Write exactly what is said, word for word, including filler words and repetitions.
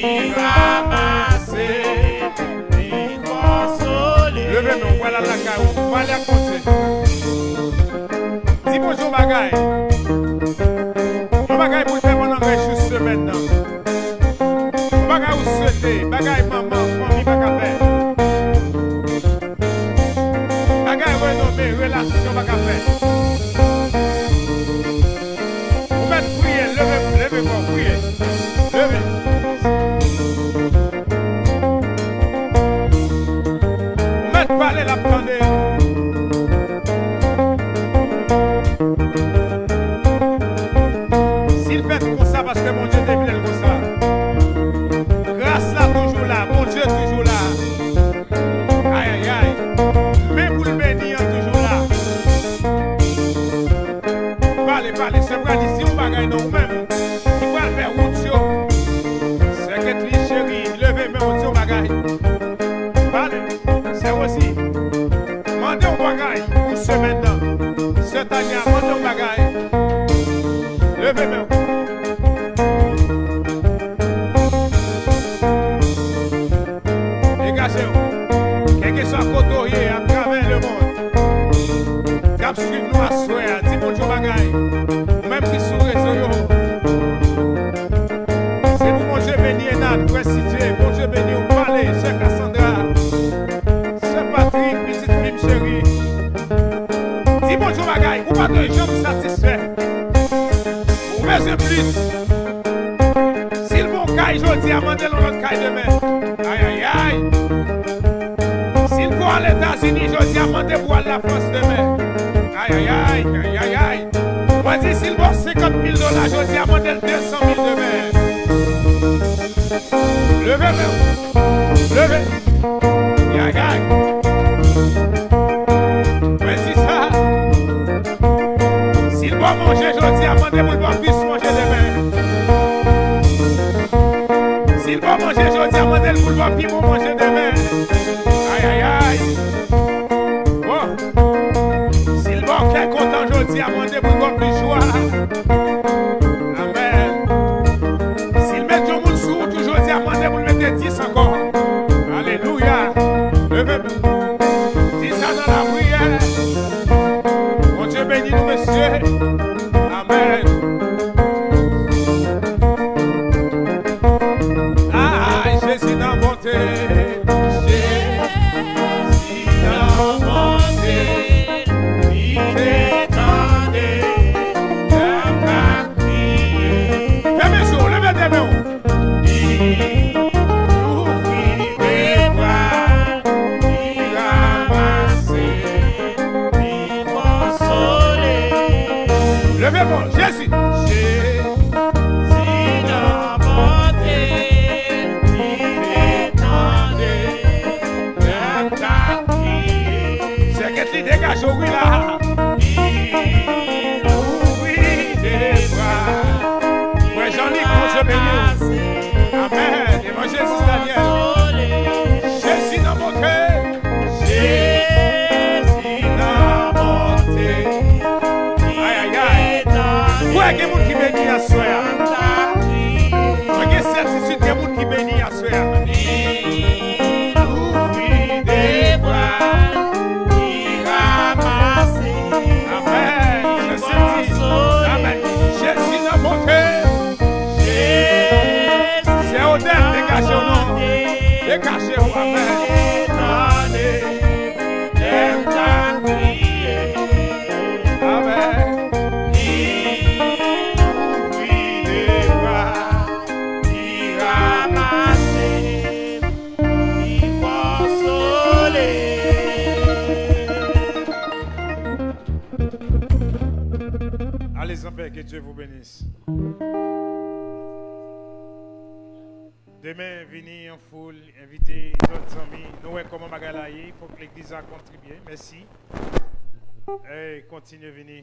Li ranmase, li konsole. Leve men w, pral al lakay ou, pale ak Bondye. Di Bondye yon bagay. Yon bagay pou l fè pandan rès jou semèn nan. Yon bagay ou swete, bagay manman, fanmi pa ka fè. Bagay renome, relasyon pa ka fè. Ou mèt priye, leve, leve kò w, priye. Leve. Ou mèt pale, l ap tande. Si l fèt konsa, paske Bondye te vle l konsa. Gras la toujou la, Bondye toujou la. Ayayay. Men pou l beni an toujou la. Pale, pale, sè Brady, di yon bagay nan ou menm ki pral fè wout yo. Sè Ketly cheri, leve men w, di yon bagay. Pale, sè Rosi, mande yon bagay pou semèn nan. Sè Tanya, mande yon bagay. Leve men w. Degaje w. Kèlkeswa kote w ye atravè lemonn, k ap swiv nou aswè a, di Bondye yon bagay. Ou menm ki sou rezo yo, se pou Bondye beni Enad, frè Sidye, Bondye beni w, pale, sè Cassandra, sè Patrick, pitit fi m cheri. Di Bondye yon bagay, ou pa dwe janm satisfè. Ou bezwen plis. Si l ba w kay jodi a, mande l yon lòt kay demen. Ayayay. Si l ba w al Etazini jodi a, mande pou w al Lafrans demen. Ayayay, ayayay. Mwen di, si l ba w senkant mil dola jodi a, mande l de san mil demen. Leve men w. Leve. Yayay. Mwen di sa. Si l ba w manje jodi a, mande pou l ba w plis manje demen. Si l ba w manje jodi a, mande l pou l ba w pi bon manje demen. Ayayay. Bon. Si l ba w kè kontan jodi a, mande pou l ba w plis jwa. Amèn. Si l met yon moun sou wout ou jodi a, mande pou l mete dis ankò. Alelouya. Leve pou di sa nan lapriyè. Bondye beni nou, mesye. Amèn. Ay, Jezi nan bonte. Jezi nan bonte. Li te tande lè m t ap kriye. Fèmen je w, leve de men w. Li louvri de bra, li ranmase, li konsole. Leve men w, Jezi. Jezi nan bonte, li te tande lè m t ap kriye. Sè Ketly, degaje w wi la. Li louvri de bra. Frè Jean-Luc, Bondye beni w. Amèn. Evanjelis Daniel. Jezi nan bonte. Jezi nan bonte. Ayayay. Kwè gen moun ki beni aswè a. Mwen gen sètitid gen moun ki beni aswè a. Li louvri de bra, li ranmase, li konsole. Amèn. Jezi nan bonte. Jezi. Sè Odette, degaje w non. Degaje w, amèn. Lè m t ap kriye. Amèn. Li louvri de bra. Li ranmase, li konsole. Allez en paix, que Dieu vous bénisse. Demen, vini an foul, envite zòt zanmi. Nou wè kòman bagay la ye, fòk legliz la kontribye. Mèsi. Ey, kontinye vini.